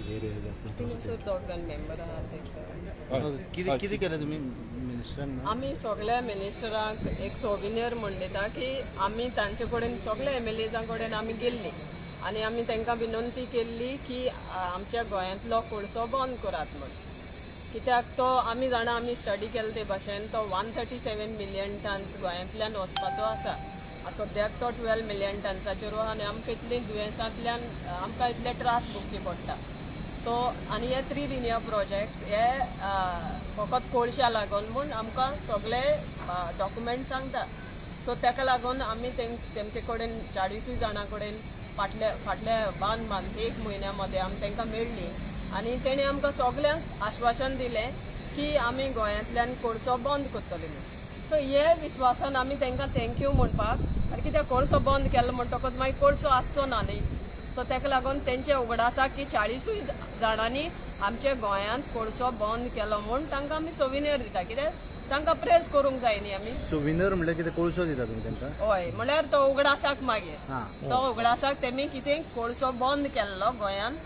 हे रे जास्त. थिंगासर दोग जाण मेंबर आहा तेंकां. कितें कितें केलें तुमी मिनिस्टरान? आमी सगळ्या मिनिस्टरांक एक सोविनियर म्हण दिता की आमी तांचे कडेन, सगळ्या एमएलएजां कडेन आमी गेल्ली आनी आमी तांकां विनंती केल्ली की आमच्या गोंयांतलो कोळसो बंद करात म्हण. कित्याक तो आमी जाणा, आमी स्टडी केले ते भाशेन तो 137 मिलियन टन्स गोंयांतल्यान वचपाचो आसा. सद्याक तो 12 मिलियन टन्साचेर आहा आनी आमकां इतलीं दुयेंसांतल्यान आमकां इतले त्रास भोगचे पडटा. सो आनी हे थ्री लिनियर प्रोजेक्ट्स हे फकत कोळशा लागून म्हूण आमकां सगळे डॉक्युमेंट सांगता. सो ताका लागून आमी तेमचे कडेन, 40ूय जाणां कडेन फाटल्या फाटल्या वन मंथ, एक म्हयन्या मदें आमी तांकां मेळ्ळी आनी तेणी आमकां सगल्यांक आश्वासन दिलें की आमी गोंयांतल्यान कोळसो बंद करतले म्हूण. सो हे विस्वासान आमी तांकां thank you म्हणपाक, आनी कित्याक कोळसो बंद केलो म्हणटकच मागीर कोळसो आसचो ना न्ही. सो ताका लागून तेंचे उगडासाक की 40ूय जाणांनी आमच्या गोंयांत कोळसो बंद केलो म्हूण तांकां आमी सोविनियर दिता. कित्याक तांकां प्रेस करूंक जाय न्ही आमी. सोविनर म्हणल्यार कितें, कोळसो दिता तुमी तांकां? हय, म्हणल्यार तो उगडासाक मागीर तो उगडासाक तेमी कितें कोळसो बंद केल्लो गोंयांत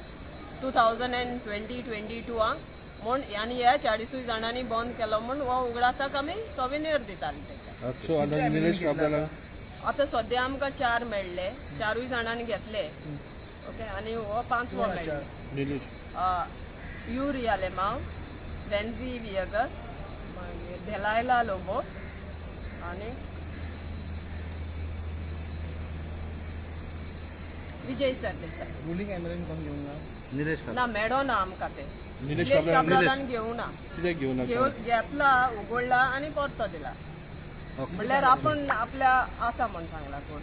2020-22 म्हूण आनी ह्या 40ूय जाणांनी बंद केलो म्हूण हो उगडासाक आमी सोविनियर दिताले तांकां. सो आता निलेश काब्राला आतां सद्या आमकां चार मेळ्ळे, चारूय जाणांनी घेतले. ओके, आनी हो पांचवो मेळ्ळे. निलेश. युरी आलेमाव, वेन्झी वियगस, मागीर धेलायला लोबो आनी विजय सरदेसाय. रुलींग एमएलएन कोण घेवंक ना? निलेश काब्राल. ना, मेळो ना आमकां ते. निलेश निलेश काब्राल. काब्रालान घेवना. कित्याक घेवना? घेवन घेतला, उगडला आनी परतो दिला. ओके. म्हणल्यार आपण आपल्या आसा म्हण सांगला कोण.